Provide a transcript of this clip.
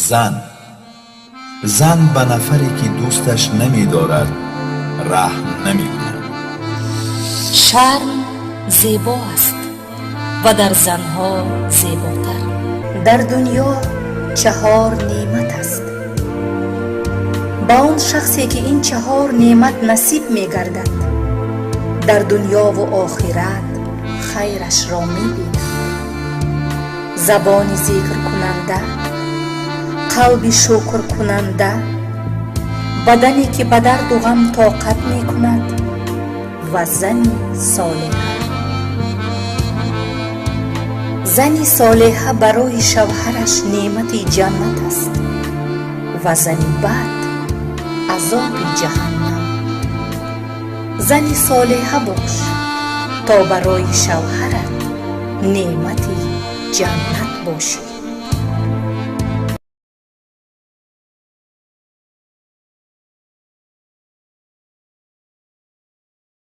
Зан. Зан ба нафаре, ки дӯсташ намедорад, раҳм намекунад. Шарм зебо аст ва дар занҳо зеботар. Дар дунё чаҳор неъмат аст. Ба он шахсе, ки ин чаҳор неъмат насиб мегардад, дар дунёву охират хайрашро мебинад: забони зикркунанда, қалби шукркунанда, бадане, ки ба дарду ғам тоқат мекунад, ва зани солеҳа. Зани солеҳа барои шавҳараш неъмати ҷаннат аст ва зани бад азоби ҷаҳаннам. Зани солеҳа бош, то барои шавҳарат неъмати ҷаннат бошӣ.